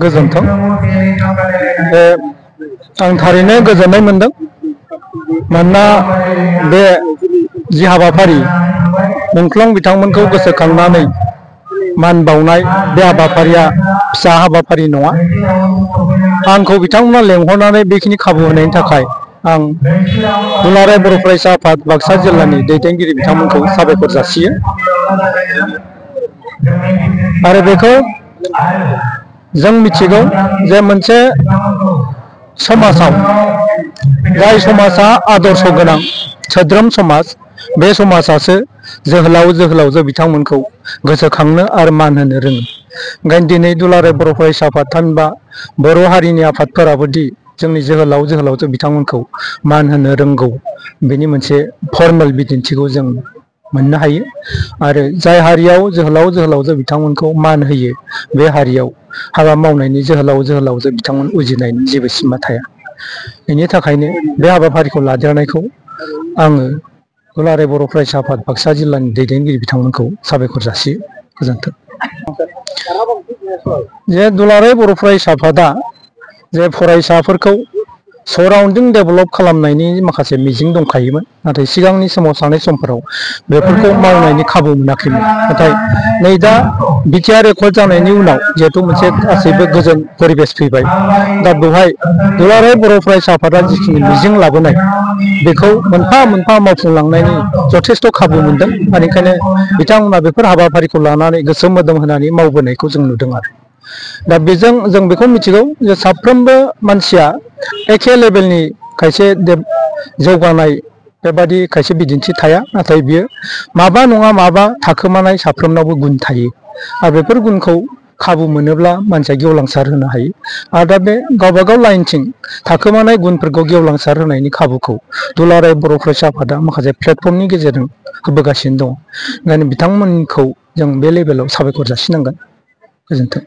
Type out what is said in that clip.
गोजोन्थों आं थारैनो गोजोननाय मोनदों मानोना बे जि हाबाफारि मुंख्लं बिथांमोनखौ गोसोखांनानै मान बावनाय बे हाबाफारिया फिसा हाबाफारि नङा। आंखौ बिथांमोना लेंहरनानै बेखिनि खाबु होनायनि थाखाय आं दुलाराय बर' फरायसा आफाद बाक्सा जिल्लानि दैदेनगिरि बिथांमोनखौ साबायखर जासियो आरो बेखौ जों मिथिगौ जे मोनसे समाजाव जाय समाजा आदर्श गोनां सोद्रोम समाज बे समाजासो जोहोलाव जोहोलावजो बिथांमोनखौ गोसोखांनो आरो मान होनो रोङो। ओंखायनो दिनै दुलाराय बर' फरायसा आफाद थामहिनबा बर' हारिनि आफादफोराबोदि जोंनि जोहोलाव जोहोलावजो बिथांमोनखौ मान होनो रोंगौ बेनि मोनसे फर्मेल बिदिन्थिखौ जों मोननो हायो आरो जाय हारियाव जोहोलाव जोहोलावजो बिथांमोनखौ मान होयो बे हारियाव हाबा मावनायनि जोहोलाव जोहोलावजो बिथांमोन उजिनायनि जेबो सिमा थाया। बेनि थाखायनो बे हाबाफारिखौ लादेरनायखौ आङो दुलाराय बर' फरायसा आफाद बाक्सा जिल्लानि दैदेनगिरि बिथांमोनखौ साबायखर जासियो। गोजोन्थों। जे दुलाराय बर' फरायसा आफादा जे फरायसाफोरखौ सराउन्डिं डेभेलप खालामनायनि माखासे मिजिं दंखायोमोन नाथाय सिगांनि सोमावसारनाय समफोराव बेफोरखौ मावनायनि खाबु मोनाखैमोन। नाथाय नै दा बिटिआर रेकर्ड जानायनि उनाव जिहेतु मोनसे गासैबो गोजोन परिबेस फैबाय दा बेवहाय दुलाराय बर' फरायसा आफादा जिखिनि मिजिं लाबोनाय बेखौ मोनफा मोनफा मावफुंलांनायनि जथेस्थ' खाबु मोनदों आरो ओंखायनो बिथांमोना बेफोर हाबाफारिखौ लानानै गोसो मोदोम होनानै मावबोनायखौ जों नुदों आरो दा बेजों जों बेखौ मिथिगौ जे साफ्रोमबो मानसिया एखे लेभेलनि खायसे जौगानाय बेबादि खायसे बिदिन्थि थाया नाथाय बियो माबा नङा माबा थाखोमानाय साफ्रोमनावबो गुन थायो आरो बेफोर गुनखौ खाबु मोनोब्ला मानसिया गेवलांसार होनो हायो आरो दा बे गावबागाव लाइनथिं थाखोमानाय गुनफोरखौ गेवलांसार होनायनि खाबुखौ दुलाराय बर' फरायसा आफादा माखासे प्लेटफर्मनि गेजेरजों होबोगासिनो दङ। ओंखायनो बिथांमोनखौ जों बे लेभेलाव साबायखर जासिनांगोन। गोजोन्थों।